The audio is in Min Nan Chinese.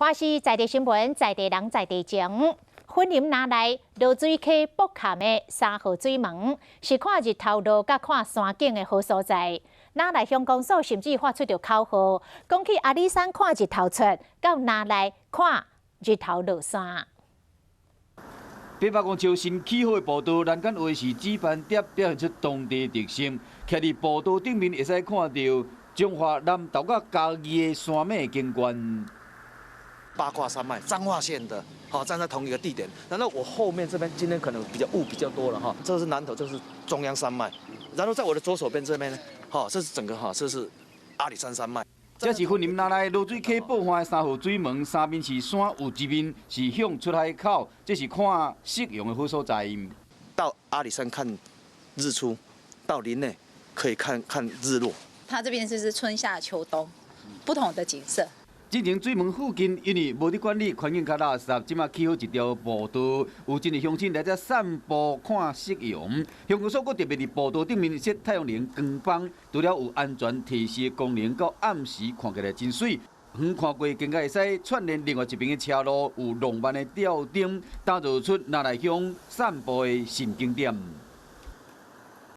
華視在地新聞，在地人在地情。雲林那內濁水溪瀑崁的三號水門，是看日頭落佮看山景的好所在。那內鄉公所甚至發出著口號，講去阿里山看日頭出，到那內看日頭落山。800公尺新起好的步道，欄杆畫是紫斑蝶，表現出當地特色。徛佇步道頂面，會使看著彰化南投佮嘉義的山脈景觀。八卦山脈，彰化縣的，好，站在同一個地點。然後我後面這邊今天可能比較霧比較多了哈，這是南投，這是中央山脈。然後在我的左手邊這邊呢，哈，這是整個哈，這是阿里山山脈。這是雲林那內濁水溪瀑岸的三號水門，三面是山，有一面是向出海口，這是看夕陽的好所在。到阿里山看日出，到林內可以看看日落。它這邊就是春夏秋冬不同的景色。之前水門附近因為無佇管理，環境較垃圾，這馬起好一條步道，有真濟鄉親來遮散步看夕陽。鄉公所閣特別佇步道頂面設太陽能光板，除了有安全提示的功能，到暗時看起來真媠。遠看過，更加會使串聯另外一邊的車路，有浪漫的吊燈，打造出那內鄉散步的新景點。